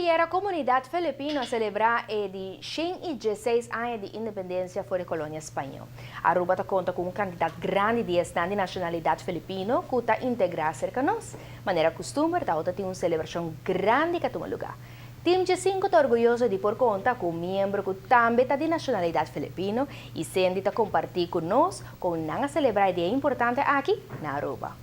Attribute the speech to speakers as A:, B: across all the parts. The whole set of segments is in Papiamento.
A: Ayera comunidad Filipino a celebra e di 116 aña di independencia for di colonia Spaño. Aruba ta conta cu un cantidad grandi di esnan di nacionalidad Filipino cu ta integra cerca nos. Manera custumber ta tin un celebracion grandi cu a tuma luga. Team G5 ta orguyoso di por conta cu un miembro cu tambe ta di nacionalidad Filipino y Cindy ta comparti cu nos con nan a celebra e dia importante aki na Aruba.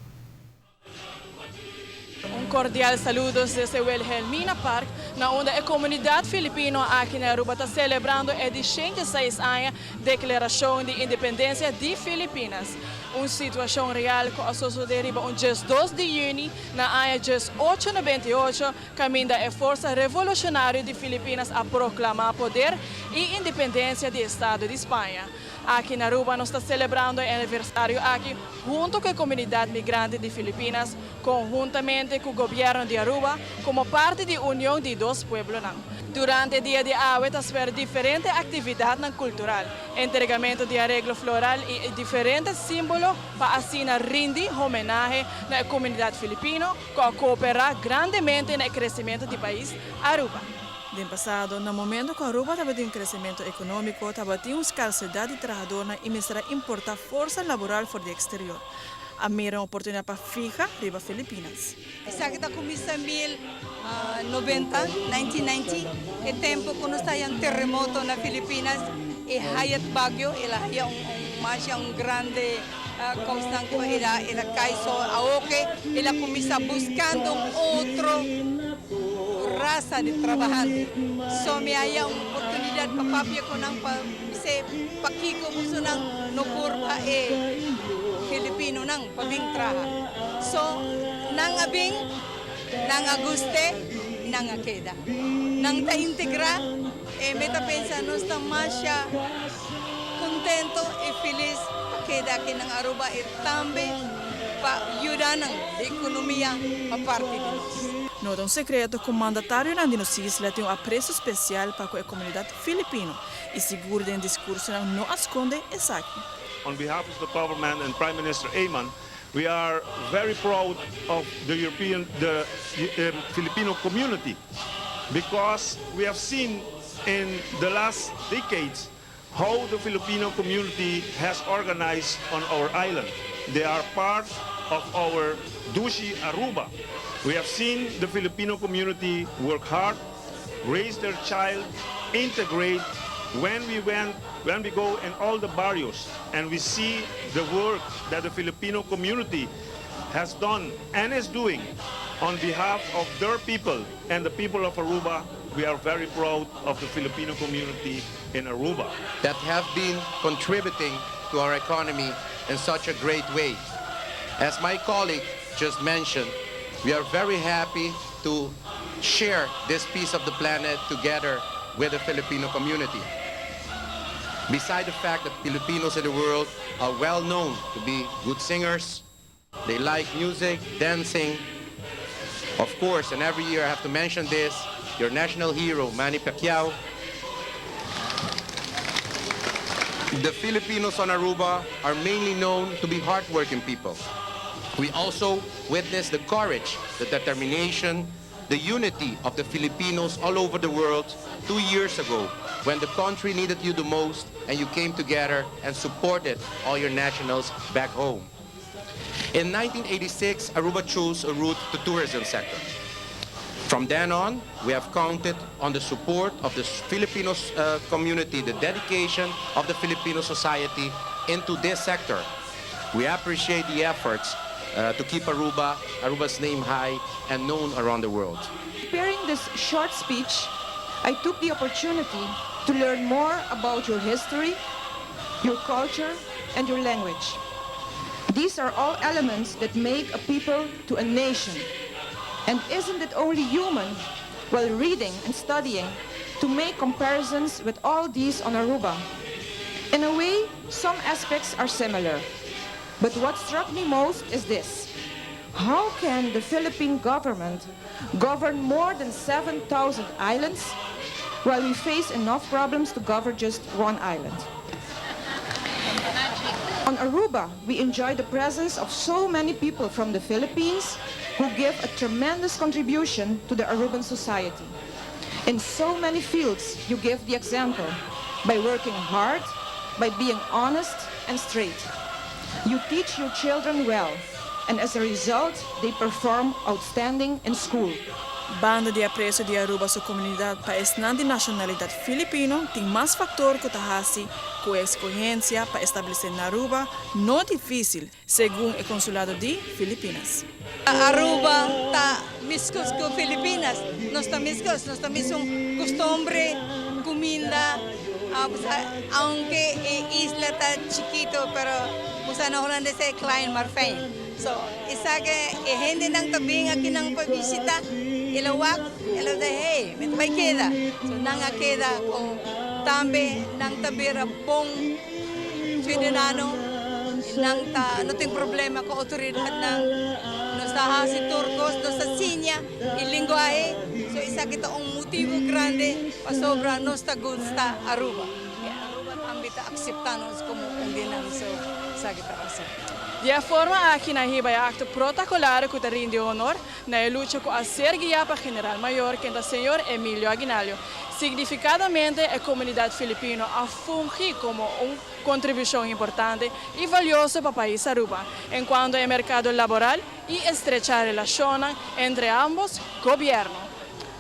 B: Un cordial saludo desde Wilhelmina Park, na unda e comunidad Filipino aki na Aruba ta celebrando e di 106 aña Declaracion di Independencia di Filipinas. Un situacion real cu a sucede riba un 2 di juni na aña 898, caminda e Forsa Revolucionario di Filipinas a proclama poder y independencia di Estado di Spaña. Aki na Aruba nos ta celebrando e aniversario aki hunto cu e comunidad migrante di Filipinas, conhuntamente cu gobierno di Aruba, como parti di union di dos pueblo. Durante e dia di awe ta spera diferente actividad cultural, entregamento di areglo floral y diferente simbolo pa asina rindi homenahe na comunidad filipino, cu a coopera grandemente den crecemento di pais Aruba. Den pasado, na momento cu Aruba tabatin crecemento economico, tabatin un escasedad di trahado y mester a importa forsa laboral for di exterior. A mira un oportunidad pa fiha riba Filipinas.
C: Esaki ta cuminsa 1090, 1990, e tempo cu nos tabatin un terremoto na Filipinas y Haiyan Bagyo, el a haya un masha un grandi constant cu el a cay. So awoki el a cuminsa buscando un otro rasa di trahante. So mi a haya un oportunidad pa papia cu nan pa bisa pakico nan no purba e Filipino nan pa bin traha. So nan a bin, nan a gusta, nan a keda. Nan ta integra y mi ta pensa nos ta mas contento y feliz pa keda aki na Aruba y tambe pa yuda na economia pa parti di nos.
B: No ta un secreto cu mandatario di nos isla tin un aprecio special pa e comunidad filipino y sigur den discurso no a sconde esaki.
D: On behalf of the government and Prime Minister Eman, we are very proud of the Filipino community because we have seen in the last decades how the Filipino community has organized on our island. They are part of our Dushi Aruba. We have seen the Filipino community work hard, raise their child, integrate. When we go in all the barrios and we see the work that the Filipino community has done and is doing on behalf of their people and the people of Aruba, we are very proud of the Filipino community in Aruba.
E: That have been contributing to our economy in such a great way. As my colleague just mentioned, we are very happy to share this piece of the planet together with the Filipino community. Beside the fact that Filipinos in the world are well known to be good singers, they like music, dancing. Of course, and every year I have to mention this, your national hero, Manny Pacquiao. The Filipinos on Aruba are mainly known to be hardworking people. We also witness the courage, the determination, the unity of the Filipinos all over the world 2 years ago when the country needed you the most and you came together and supported all your nationals back home. In 1986, Aruba chose a route to tourism sector. From then on, we have counted on the support of the Filipino community, the dedication of the Filipino society into this sector. We appreciate the efforts to keep Aruba's name high and known around the world.
F: Preparing this short speech, I took the opportunity to learn more about your history, your culture, and your language. These are all elements that make a people to a nation. And isn't it only human, while reading and studying, to make comparisons with all these on Aruba? In a way, some aspects are similar. But what struck me most is this. How can the Philippine government govern more than 7,000 islands while we face enough problems to govern just one island? On Aruba, we enjoy the presence of so many people from the Philippines who give a tremendous contribution to the Aruban society. In so many fields, you give the example by working hard, by being honest and straight. You teach your children well, and as a result, they perform outstanding in school.
B: Banda di aprecio di Aruba su comunidad pa esnan di nacionalidad Filipino, tin mas factor cu ta haci cu escogencia pa establece na Aruba no dificil, segun e consulado di Filipinas.
C: Aruba ta mescos cu Filipinas. Nos ta mescos, nos ta mesun custumber, cuminda, aunke e isla ta chikito, pero usa na Hulandes e klein maar fijn. So, esaki e hendenan ta bin aki nan pa bishita, el a wak, el a bisa, "Hey, mi bay keda." So, nan a keda cu tambe nan ta bira bon ciudadano, nan ta, no tin problema cu autoridadnan, nos ta haci tur cos, nos ta siña e lenguahe, so esaki ta un motibo grandi pasobra nos ta gusta Aruba. Y Aruba tambe ta acepta nos como un di nan, so esaki ta asina.
B: Di e forma aki nan a hiba e acto protocolario cu ta rindi honor na e lucha cu a ser guia pa General Mayor kende señor Emilio Aguinaldo. Significadamente, e comunidad Filipino a fungi como un contribucion importante y valioso pa pais Aruba, en cuanto al mercado laboral y estrecha relacion entre ambos gobierno.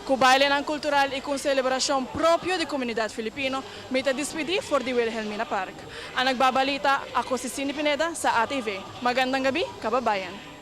B: Cu baile cultural y cu celebracion propio di comunidad Filipino, mi ta despedi for di Wilhelmina Park. Ang nagbabalita, ako si Cindy Pineda sa ATV. Magandang gabi, kababayan.